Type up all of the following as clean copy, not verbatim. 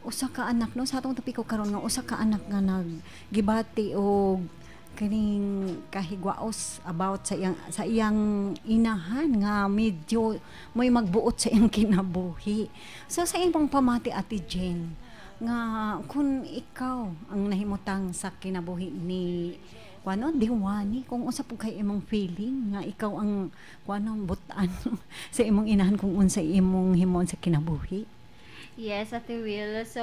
Usa ka anak, no, sa atong topiko karon nga usa ka anak nga naggibati og kaning kahigwaos about sa iyang inahan nga medyo may magbuot sa iyang kinabuhi. So sa imong pamati, Ate Jane, nga kung ikaw ang nahimutang sa kinabuhi ni kuano Diwani, kung unsa pud kay imong feeling nga ikaw ang kuano butan sa imong inahan kung unsa imong himon sa kinabuhi? Yes, Ate Will. So,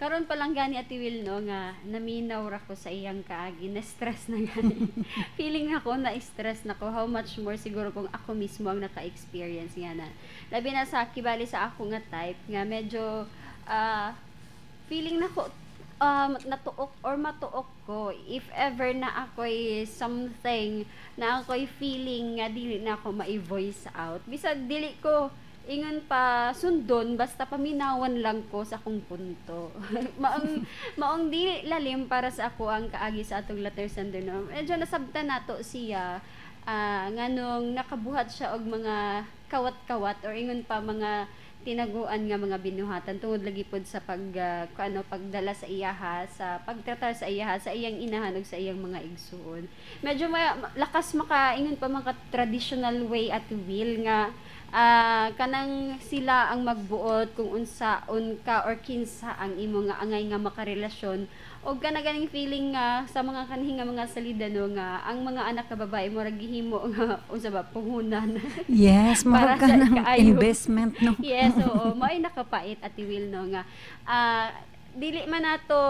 karon pa lang gani, Ate Will, no, nga naminaw ra ko sa iyang kaagi. Na-stress na gani. Feeling ako na-stress na ko. How much more siguro kung ako mismo ang naka-experience nga na. Labi na sa kibali sa ako nga type nga medyo feeling na ko natuok or matuok ko if ever na ako'y something na ako'y feeling nga dili na ako mai-voice out. Bisag dili ko ingon pa sundon, basta paminawan lang ko sa akong punto. Maong dili lalim para sa ako ang kaagi sa atong letter sender, no. Medyo nasabtan nato siya nganong nakabuhat siya og mga kawat-kawat or ingon pa mga tinaguan nga mga binuhatan tungod lagi pod sa pag kuano, pagdala sa iyaha, sa pagtratar sa iyaha, sa iyang inahan ug sa iyang mga igsuon. Medyo lakas makaingon pa mga traditional way at will nga kanang sila ang magbuot kung unsaon ka or kinsa ang imo nga angay nga makarelasyon o kana ganing feeling nga sa mga kanhi nga mga salida, no, nga ang mga anak ka babae murag gihimo nga unsa ba, puhunan. Yes, para murag ka sa ng kaayo. Investment, no. Yes, oo, mao'y nakapait, Ate Will, no, nga dili man nato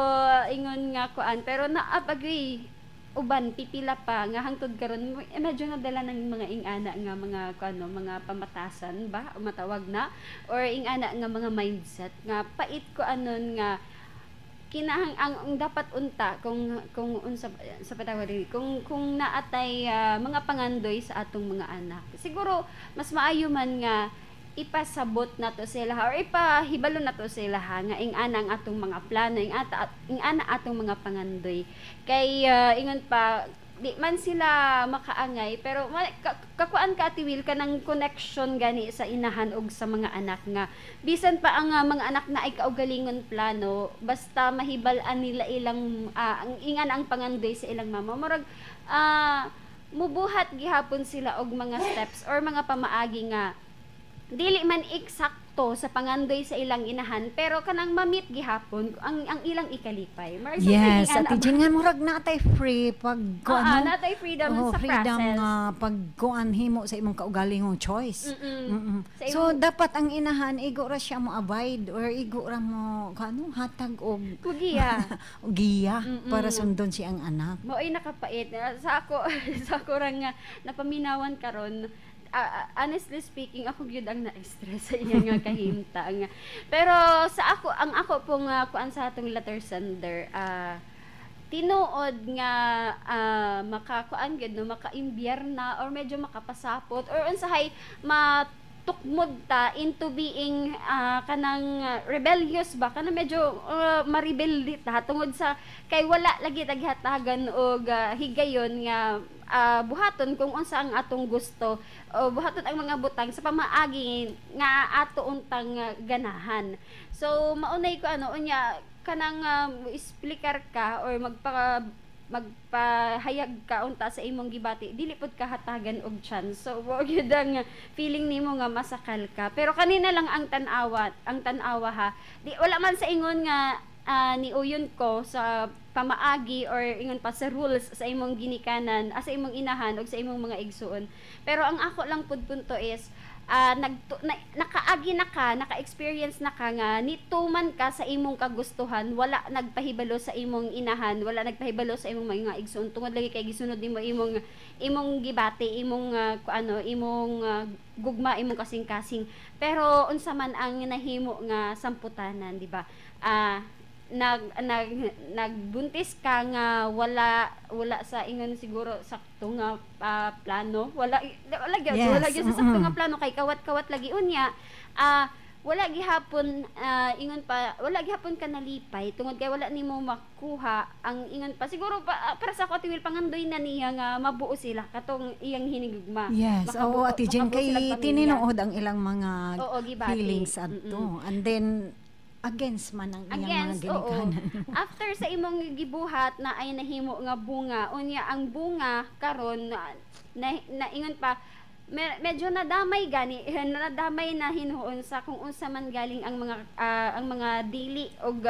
ingon nga kuan, pero naa pa gyud uban pipila pa nga hangtod karon eh, medyo nadala ng mga ingana nga mga kuano, mga pamatasan ba o matawag na or ingana nga mga mindset nga pait ko anon nga kinahang ang dapat unta kung unsa sa patawag diri kung naatay mga pangandoy sa atong mga anak, siguro mas maayo man nga ipasabot nato sila or ipahibalo nato sila ha, nga ing-ana ang atong mga plano, ing-ana atong mga pangandoy kay ingon pa di man sila makaangay, pero kakuan ka, Ate Will, kanang connection gani sa inahan og sa mga anak nga bisan pa ang mga anak na ay kaugalingon plano, basta mahibal-an nila ilang ang ingan ang pangandoy sa ilang mama, murag mubuhat gihapon sila og mga steps or mga pamaagi nga dili man eksakto sa pangandoy sa ilang inahan, pero kanang ma-meet gihapon ang ilang ikalipay. Murag something Yes, ingana Ate ba? Jen, nga murag natay free pag kuan, Ah, no? natay freedom Oh, sa freedom process. Nga pag kuan himo sa imong kaugalingong choice. Sa So dapat ang inahan igo ra siya mo abide or igo ra mo kuano hatag og Kugiya. Og giya para sundon siya ang anak. Mao'y nakapait sa ako ra nga napaminawan karon. Honestly speaking, ako gyud ang na-stress sa iya nga kahimtang. Pero sa ako, ang ako pong kuan sa atong letter sender, tinuod nga makakuan gyud, no, makaimbierna or medyo makapasapot or unsahay matukmod ta into being kanang rebellious ba, kanang medyo marebelde ta tungod sa kay wala lagi taghatagan og higayon nga buhaton kung unsa ang atong gusto o buhaton ang mga butang sa pamaagi nga ato untang ganahan. So maunay ko ano, unya kanang explicar ka or magpahayag ka unta sa imong gibati, dili pud ka hatagan og chance. So wa gyud ang feeling nimo nga masakal ka. Pero kanina lang ang tan-awa, ang tan-awa ha, di wala man sa ingon nga niuyon ko sa pamaagi or ingon pa sa rules sa imong ginikanan, sa imong inahan ug sa imong mga igsuon. Pero ang ako lang pud punto is nakaagi na ka, naka-experience na ka nga nituman ka sa imong kagustuhan, wala nagpahibalo sa imong inahan, wala nagpahibalo sa imong mga igsuon tungod lagi kay gisunod nimo imong gibati, imong ano, imong gugma, imong kasing-kasing. Pero unsa man ang nahimo nga samputanan, di ba? Ah nag nag nagbuntis ka nga wala wala sa ingon siguro sakto nga plano, wala wala gyud, wala gyud sa sakto nga plano kay kawat-kawat lagi. Unya wala gihapon ingon pa wala gihapon ka nalipay tungod kay wala nimo makuha ang ingon pa siguro pa, para sa ako, Ate Will, pangandoy na niya nga mabuo sila katong iyang hinigugma. Yes, oo, Ate Jen, Makabuo kay silang pamilya. Tinuod ang ilang mga Oo, gibati. feelings adto. And then against man ang iyang Against, mga oo. ginikanan. After sa imong gibuhat na ay nahimo nga bunga, unya ang bunga karon na, naingon pa medyo nadamay gani, nadamay na hinuon sa kung unsa man galing ang mga dili og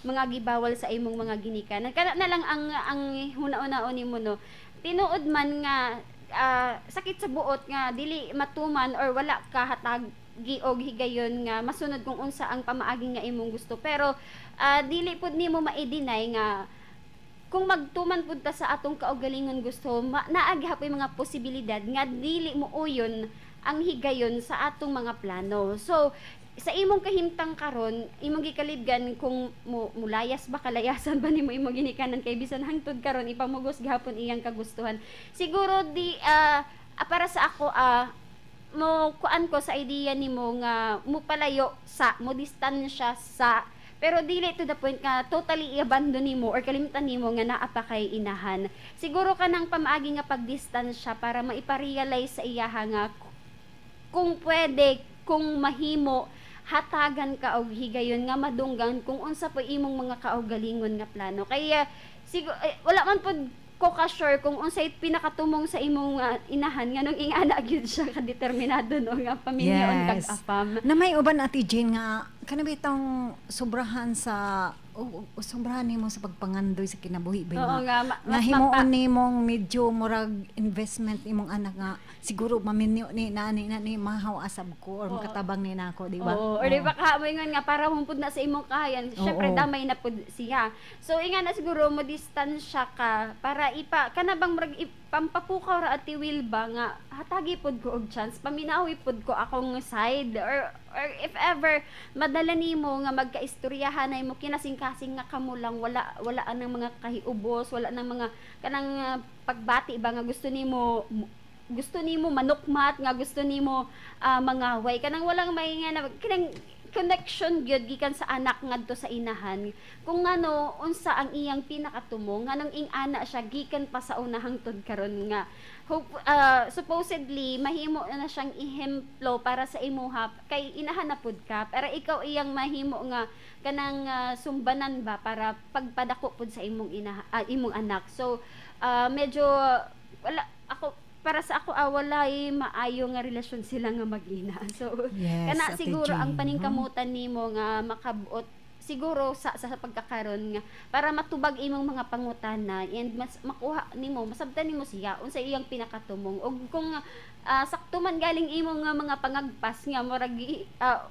mga gibawal sa imong mga ginikanan. Kana na lang ang huna-hunaon nimo, no? Tinuod man nga sakit sa buot nga dili matuman or wala ka hatag og higayon nga masunod kung unsa ang pamaagi nga imong gusto, pero dili pud nimo mai-deny nga kung magtuman pud ta sa atong kaugalingon gusto, naa gihapoy mga posibilidad nga dili mo uyon ang higayon sa atong mga plano. So sa imong kahimtang karon, imong gikalibgan kung mo mulayas ba, kalayasan ba nimo imong ginikanan, kay bisan hangtod karon ipamugos gihapon iyang kagustuhan. Siguro di para sa ako, mo kuan ko sa idea nimo nga mo palayo sa mo distansya sa, pero dili to the point nga totally i-abandon nimo or kalimtan nimo nga naa pa kay inahan. Siguro kanang pamaagi nga pagdistansya para maipa-realize sa iyaha nga kung pwede, kung mahimo, hatagan ka og higayon nga madunggan kung unsa po imong mga kaugalingon nga plano. Kaya siguro wala man pod ko ka sure kung unsay pinakatumong sa imong inahan nganong ingana gyud siya ka determinado, no, nga paminyoon kag afam. Na may uban, Ate Jane, nga kana bitong sobrahan sa o sobrahan nimo sa pagpangandoy sa kinabuhi ba Oo nga nga nga mas himuon nimong medyo murag investment imong anak nga siguro maminyo ni na ni na ni mahaw asab ko or makatabang ni nako, di ba? Oo, or di ba ka mo ingon nga para mo pud na sa imong kahayan, syempre damay na pud siya. So inga na siguro mo distansya ka para ipa kana bang murag ipampapukaw ra, Ate Will, ba nga hatagi pud ko og chance, paminawi pud ko akong side or if ever madala nimo nga magkaistoryahan na imo kinasing-kasing nga kamo lang, wala wala anang mga kahiubos, wala nang mga kanang pagbati ba nga gusto nimo manukmat, nga gusto nimo mangaway, kanang walang may nga na, kanang connection gyud gikan sa anak ngadto sa inahan kung ngano unsa ang iyang pinakatumong, nganong ing-ana siya gikan pa sa una hangtod karon, nga hope supposedly mahimo na siyang ehemplo para sa imuha kay inahan na pud ka, pero ikaw iyang mahimo nga kanang sumbanan ba para pagpadako pud sa imong ina, imong anak. So medyo wala ako, para sa ako, walay maayo nga relasyon sila nga mag-ina. So kana Ate siguro ang Jane, no? paningkamutan nimo nga makabuot siguro sa pagkakaron nga para matubag imong mga pangutana and mas makuha nimo, masabtan nimo siya unsa iyang pinakatumong, ug kung sakto man galing imong nga mga pangagpas nga murag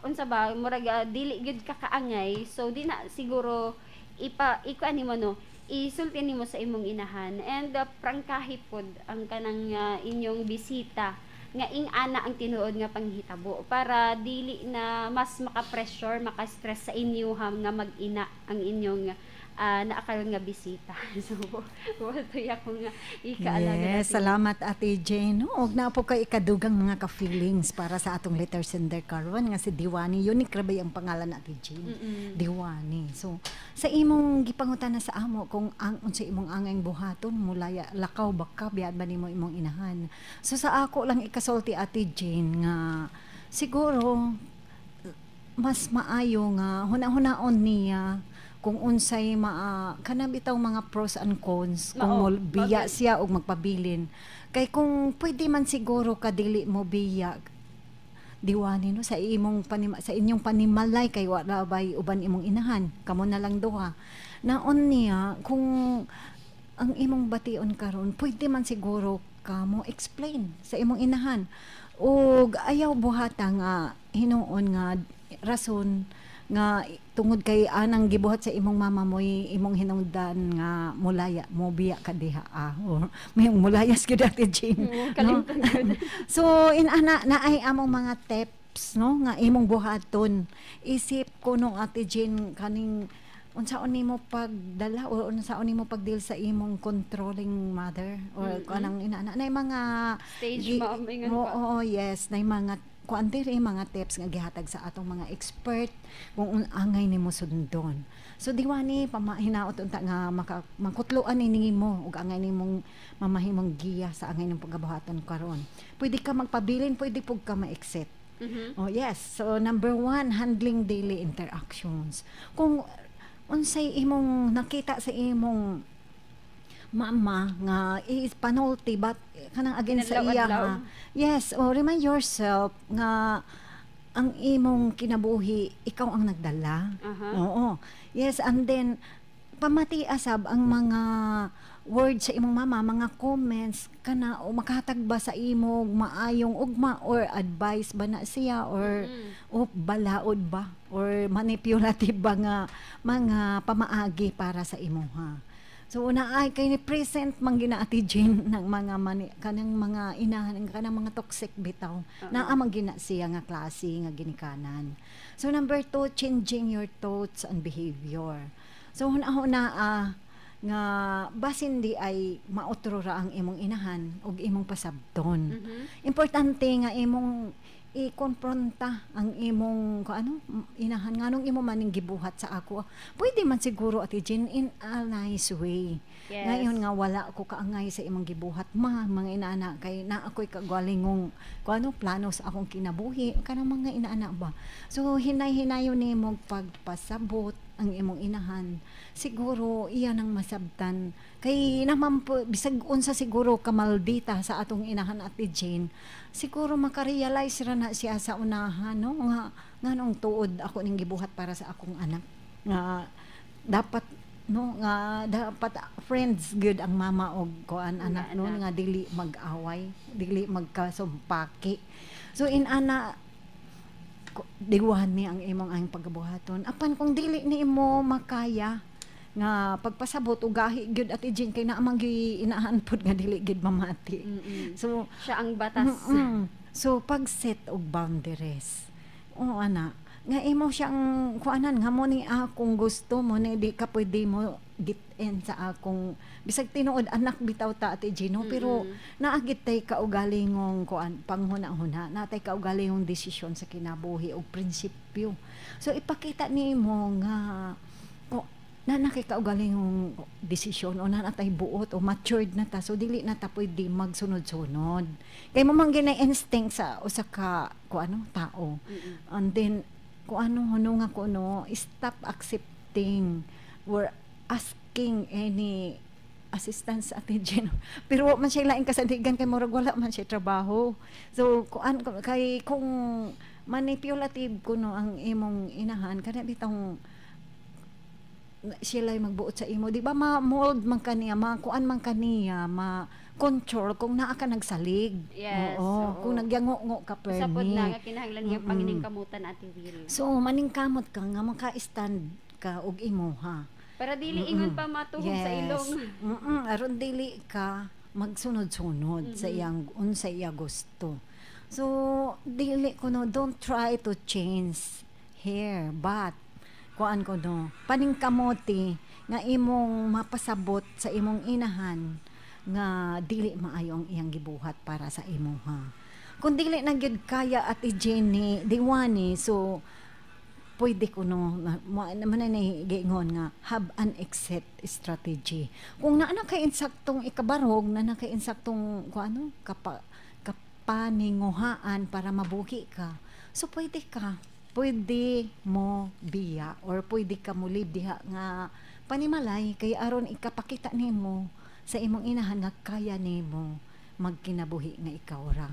unsa ba, murag dili gyud ka kaangay, so di na siguro ipa ikuan nimo, no, isulti nimo sa imong inahan and prangkahi pod ang kanang inyong bisita nga ing-ana ang tinuod nga panghitabo para dili na mas maka-pressure, maka-stress sa inyo nga mag-ina ang inyong naa karon nga bisita. So, wala ako nga ikaalaga Yes, natin. Salamat, Ate Jane. No, og naa po kay ikadugang mga ka-feelings para sa atong letter sender karon nga si Diwani. Unique ra ba ang pangalan, Ate Jane? Diwani. So, sa imong gipangutana sa amo kung ang unsa imong angay buhaton, mulaya, lakaw ba ka, biyaan ba nimo imong inahan. So sa ako lang ikasulti, Ate Jane, nga siguro mas maayo nga huna-hunaon niya kung unsay maa kana bitaw mga pros and cons kung Mao, mo biya bagay. Siya og magpabilin, kay kung pwede man siguro ka dili mo biya, Diwani, no, sa inyong panimalay, kay wala bay uban imong inahan, kamo na lang duha naon niya. Kung ang imong bation karon, pwede man siguro ka mo explain sa imong inahan ug ayaw buhata nga hinuon nga rason nga tungod kay anang gibuhat sa imong mama mo, imong hinungdan nga mulaya mo, biya ka diha, or may mulayas gyud, Ate Jane, Oo, no? kalimtan gyud. So inana na ay among mga tips, no, nga imong buhaton. Isip ko no, Ate Jane, kaning unsaon nimo pagdala o unsaon nimo pagdeal sa imong controlling mother or kanang inana na mga Stage mom, ingon Oo, pa. oo, yes, na mga kuan diri, mga tips nga gihatag sa atong mga expert kung angay nimo sundon. So Diwani, pamahinaot unta nga maka, makutloan ni nimo ug angay nimong mamahimong giya sa angay ng pagabuhaton karon. Pwede ka magpabilin, pwede pug ka ma-exit. Oh yes. So number one, handling daily interactions. Kung unsay imong nakita sa imong mama nga is panulti but kanang against sa iya Inadlaw-adlaw. Ha. Yes, oh, remind yourself nga ang imong kinabuhi, ikaw ang nagdala. Oo. Yes, and then pamati asab ang mga words sa imong mama, mga comments kana o makahatag ba sa imong maayong ugma or advice ba na siya or o balaod ba or manipulative ba nga mga pamaagi para sa imuha. So una ay kay ni present man gina, Ate Jane, ng mga mani, kanang mga inahan, kanang mga toxic bitaw. Naa man gina siya nga klase nga ginikanan. So number two, changing your thoughts and behavior. So huna-huna nga basin di ay mautro ra ang imong inahan ug imong pasabton. Importante nga imong i-konfronta ang imong ko ano inahan, nganong imo maning gibuhat sa ako. Pwede man siguro, Ate Jean, in a nice way. Ngayon nga wala ko kaangay sa imong gibuhat, ma, mga inaana, kay na ako'y kagwalingong ko ano plano sa akong kinabuhi, kanang mga inaana ba. So hinay-hinayon nimo pagpasabot ang imong inahan, siguro iya nang masabtan, kay naman po bisag unsa siguro kamaldita sa atong inahan, Ate Jane, siguro makarealize ra na siya sa unahan, no, nga nganong tuod ako ning gibuhat para sa akong anak, nga dapat, no, nga dapat friends good ang mama og kuan anak, no, anak. Nga dili mag-away, dili magkasumpaki. So inana diwahan ni ang imong ang pagabuhaton. Apan kung dili ni imo makaya nga pagpasabot, ugahi gyud, Ate Jane, kay naa man gyud inahan pod nga dili gyud mamati. So Siya ang batas. So pag-set og boundaries. Oo ana, nga imo siyang kuanan nga mo ni akong gusto mo ni, di ka pwede mo get in sa akong, bisag tinuod anak bitaw ta, Ate Gino, pero naagit tay kaugalingong kuan panghuna-huna, natay kaugalingong desisyon sa kinabuhi og prinsipyo. So ipakita nimo nga o na nakikaugalingong desisyon o na natay buot o matured na ta, so dili na ta pwede magsunod-sunod kay mo man ginay instinct sa usa ka ku ano tao. And then kung ano huno nga kuno, stop accepting or asking any assistance, Ate Jen. Pero wa man siya laing kasandigan kay murag wala man siya trabaho. So kuan kay kung manipulative kuno ang imong inahan, kana bitong sila magbuot sa imo, di ba, ma-mold man kaniya, ma-kuan man kaniya, ma-control kung naa ka nagsalig. Yes, oo, oo. Kung nagyango-ngo ka Usa pod permi. Na nga kinahanglan niyang panginingkamutan, Ate Will. So maningkamot ka nga maka-stand ka og imuha. Para dili ingon pa matuhog sa ilong. Aron dili ka magsunod-sunod sa iyang unsa iya gusto. So dili ko no, don't try to change here, but kuan ko no, paningkamoti nga imong mapasabot sa imong inahan nga dili maayo ang iyang gibuhat para sa imuha. Kung dili na gyud kaya, Ate Jenny, diwani, so pwede ko no naman na giingon nga have an exit strategy. Kung naa na kay insaktong ikabarog, na na kay insaktong kung ano kapaninguhaan para mabuhi ka. So pwede mo biya or pwede ka mo leave diha nga panimalay kay aron ikapakita nimo sa imong inahan nga kaya nimo magkinabuhi nga ikaw ra.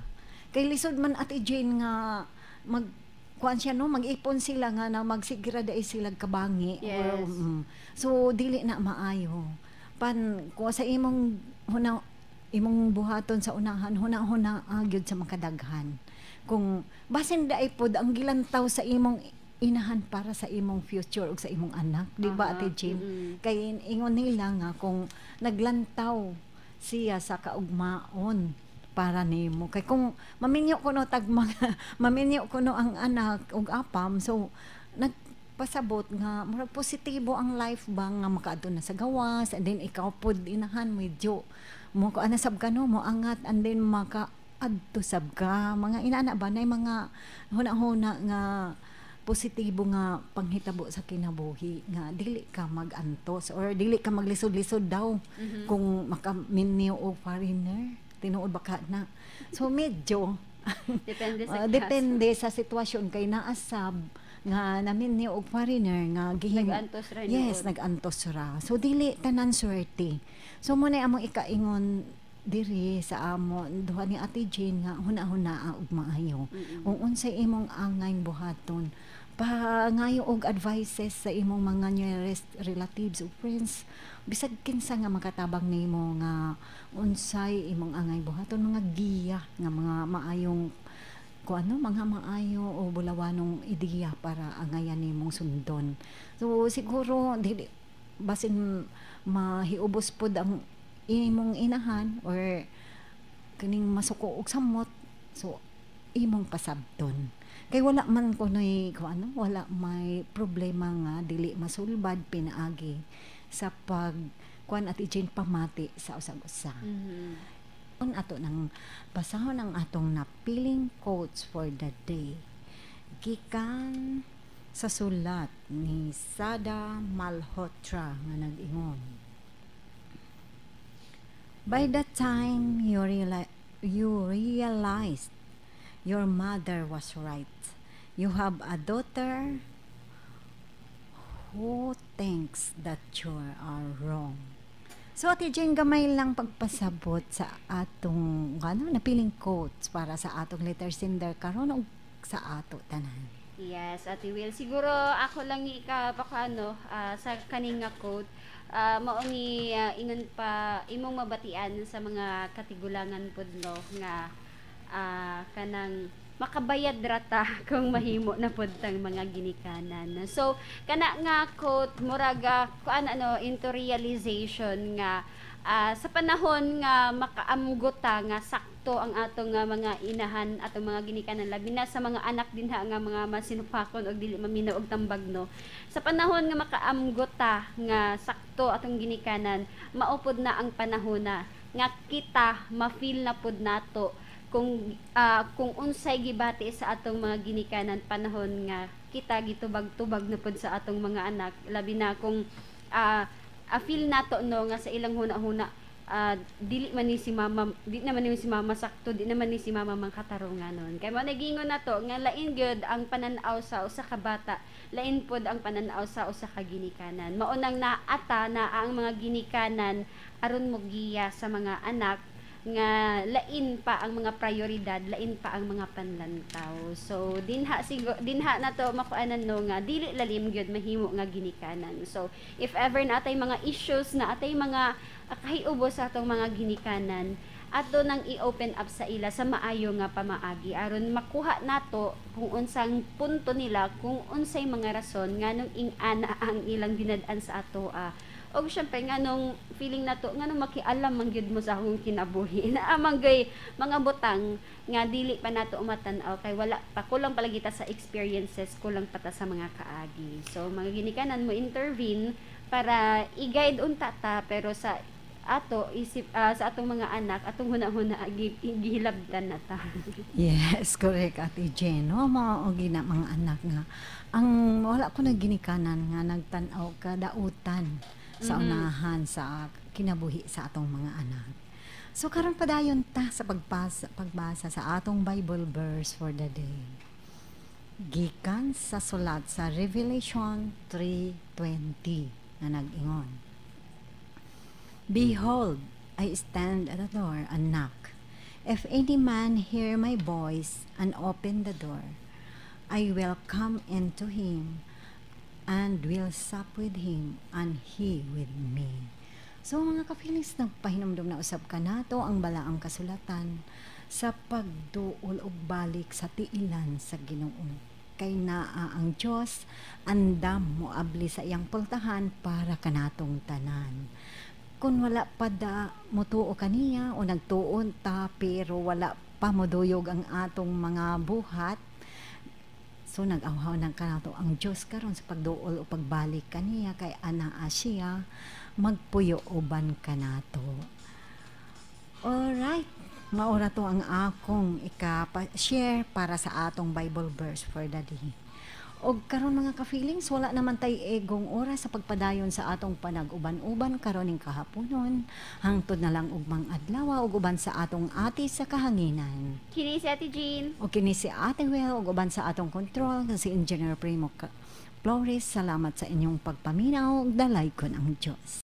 Kay lisod man, Ate Jane, nga mag kuan siya no, mag-ipon sila nga na magsigira dai sila kabangi or, so dili na maayo pan ko sa imong huna, imong buhaton sa unahan, huna-huna gyud sa makadaghan kung basin daay pod ang gilantaw sa imong inahan para sa imong future ug sa imong anak, di ba, Ate Jane? Kay ingon nila nga kung naglantaw siya sa kaugmaon para nimo, kay kung maminyo kuno tag mga maminyo kuno ang anak ug apam, so nagpasabot nga murag positibo ang life ba nga makaadto na sa gawas, and then ikaw pod inahan medyo mo ko ana sab ka no, mo angat, and then maka adto sab ka, mga inaana ba nay mga huna-huna nga positibo nga panghitabo sa kinabuhi nga dili ka magantos or dili ka maglisod-lisod daw kung makaminyo o foreigner, tinuod ba ka na. So medyo Depende sa Ah, kaso. Depende sa sitwasyon kay naasab nga namin ni og foreigner nga gihimo. Nag-antos ra Yes, niod. Nag-antos ra. So dili tanan swerte. So mo na among ikaingon diri sa amo duha ni Ate Jane nga huna-huna og maayo. Kung unsay imong angay buhaton, pangayo og advices sa imong mga nearest relatives o friends, bisag kinsa nga makatabang nimo nga unsay imong angay buhaton, mga giya nga mga maayong kung ano, mga maayo o bulawanong ideya para angayan nimong sundon. So siguro dili basin mahiubos pod ang imong inahan or kaning masuko og samot, so imong pasabton kay wala man kunoy kung ano, wala may problema nga dili masulbad pinaagi sa pag kuan at Jane, pamati sa usag-usa. Ato nang basahon ang atong napiling quotes for the day. Gikan sa sulat ni Sada Malhotra nga nag-ingon: "By the time you realized your mother was right, you have a daughter who thinks that you are wrong." So, Ate Jane, gamay lang pagpasabot sa atong ano, napiling quotes para sa atong letter sender karon ug sa ato tanan. Yes, Ate Will. Siguro ako lang ika ano sa kaning nga quote, mao ni ingon pa imong mabatian sa mga katigulangan pud no nga kanang makabayad rata kung mahimo na pud tang mga ginikanan. So kana nga quote murag kuan ano, into realization nga sa panahon nga makaamgot ta nga sakto ang atong nga mga inahan, atong mga ginikanan, labi na sa mga anak dinha nga mga masinupakon og dili maminaw og tambag no, sa panahon nga makaamgot ta nga sakto atong ginikanan, mao pod na ang panahon na nga kita ma-feel na pod nato kung unsay gibati sa atong mga ginikanan panahon nga kita gitubag-tubag na pod sa atong mga anak, labi na kung feel nato no nga sa ilang huna-huna, dili man ni si mama, di naman ni si mama sakto, di naman ni si mama mangkatarungan nun. Kay mo nagingon nato nga lain gyud ang panan-aw sa usa ka bata, lain pod ang panan-aw sa usa ka ginikanan. Mao nang naata na ang mga ginikanan aron mogiya sa mga anak nga lain pa ang mga prioridad, lain pa ang mga panlantaw. So dinha siguro dinha nato makuanan no nga dili lalim gyud mahimo nga ginikanan. So if ever na atay mga issues, na atay mga kahiubo sa atong mga ginikanan, ato nang i-open up sa ila sa maayo nga pamaagi aron makuha nato kung unsang punto nila, kung unsay mga rason nganong ing-ana ang ilang dinad-an sa ato. Og syempre nganong feeling nato nganong makialam man gyud mo sa akong kinabuhi, naa man gyud mga butang nga dili pa nato matan-aw kay wala pa, kulang palagi ta sa experiences, kulang pa ta sa mga kaagi. So mga ginikanan mo intervene para i-guide unta ta, pero sa ato isip, sa atong mga anak, atong huna-huna gihilabtan na ta. Yes, correct, Ate Jen. No, mga o gina mga anak nga ang wala ko na ginikanan nga nagtan-aw kadautan sa unahan sa kinabuhi sa atong mga anak. So karon padayon ta sa pagbasa sa atong Bible verse for the day. Gikan sa sulat sa Revelation 3:20 nga nag-ingon: "Behold, I stand at the door and knock. If any man hear my voice and open the door, I will come into him and will sup with him and he with me." So mga ka-feelings, nagpahinumdum na usab kanato ang balaang kasulatan sa pagduol og balik sa tiilan sa Ginoo. Kay naa ang Dios andam moabli sa iyang pultahan para kanatong tanan. Kung wala pa da motuo kaniya o nagtuon ta pero wala pa moduyog ang atong mga buhat, so nag-awhaw ng kanato ang Dios karon sa pagduol o pagbalik kaniya kay anaa siya magpuyo uban kanato. Alright, maura to ang akong ika-share para sa atong Bible verse for the day. Og karon, mga ka-feelings, wala naman tay egong oras sa pagpadayon sa atong panag-uban-uban karon ning kahaponon. Hangtod na lang ugmang adlaw, ug uban sa atong ate sa kahanginan. Kini si Ate Jean. O kini si Ate Will, ug uban sa atong control si Engineer Primo Flores. Salamat sa inyong pagpaminaw ug dalaygon ang Dios.